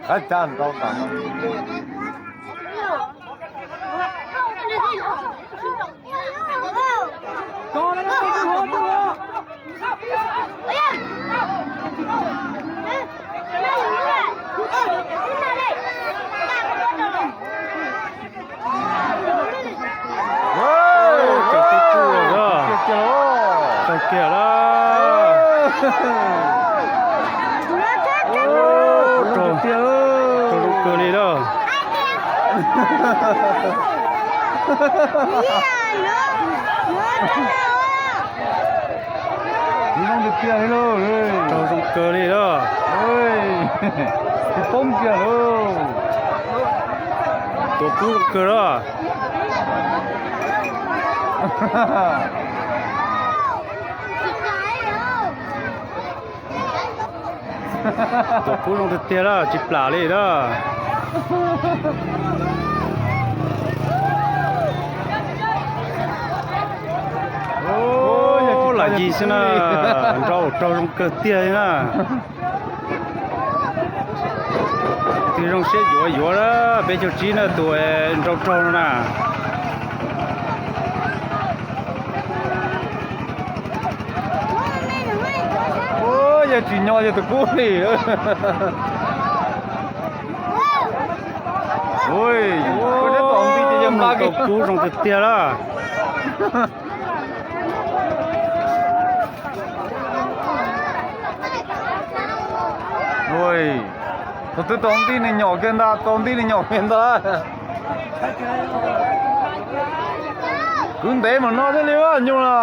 Qab cab nrau tas. Tau kiag lawm. Raug zoo kawg li lawm. Raug zoo kawg li lawm. Tsis poob kiag lawm. Tuav kub zoo kawg lawm. Tuav kub zoo tiag tiag lawm, tsis plam li lawm. Lam yig xwb na, nrau raug zoo kawg tiag li na. Tus zoo siab yuav yuav lawm, peb caug tsib na, tus nrau raug no na. Yog tsis nyo yog tus kub li. Tus kub zoo tiag tiag lawm. Thaum twg tau nti nws nyom kiag ntag, tau nti nws nyom kiag ntag. Kwv ntev mus no thiaj li nyuj na.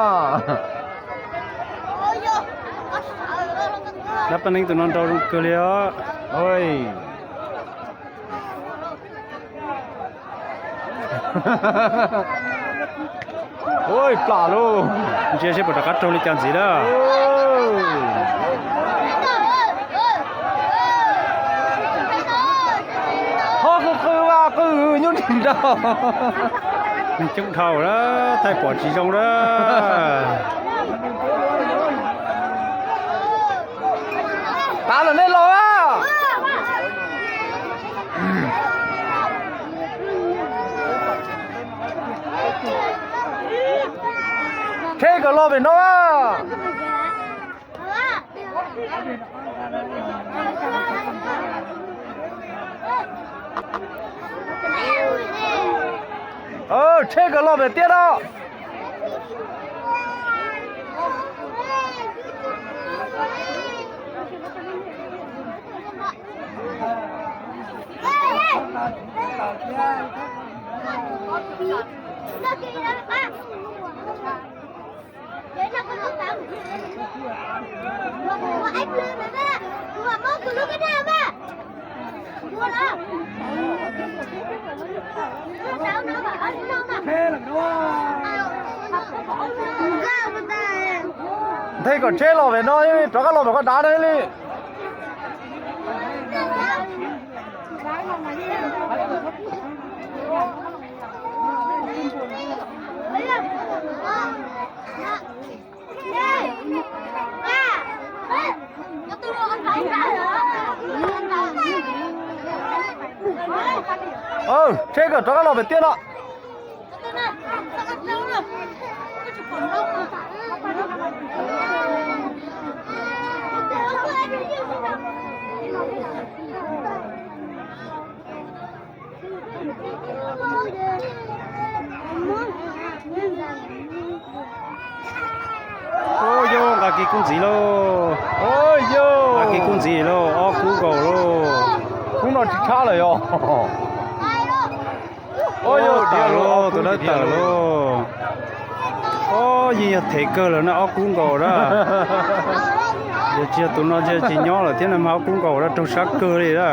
Dab paj neeb tus no nrau zoo kawg li os. Plam lauj. Ntsia seb puas rov qab raug li cas ntxiv na. Ho qw qw vaj qw nyuj tsis nrau. Neeg coob dhau lawm, thaij pom tsis zoo lawm. Tav lawm nej los a. Tsheb kom los pem no a. Tsheb kom los pem tiaj no. Nthe kom tsheb los pem no, rov qab los pem qhov dav no li. Tsheb kom rov qab los pem tiaj no. Ub, yog nqa kiag kub ntxiv lauj. Nqa kiag kub ntxiv lauj, ob kub nkaus lauj. Kub no tsis tshab lawm yog. Ub, yog tawm lauj, tus dawb tawm lauj. Ub, yeej yog thev kawg lawm na, ob kub nkaus na. Yog tsis yog tus no ntshe tsis nyob lawm thiab na, mas ob kub nkaus na, raug sab kawg li na.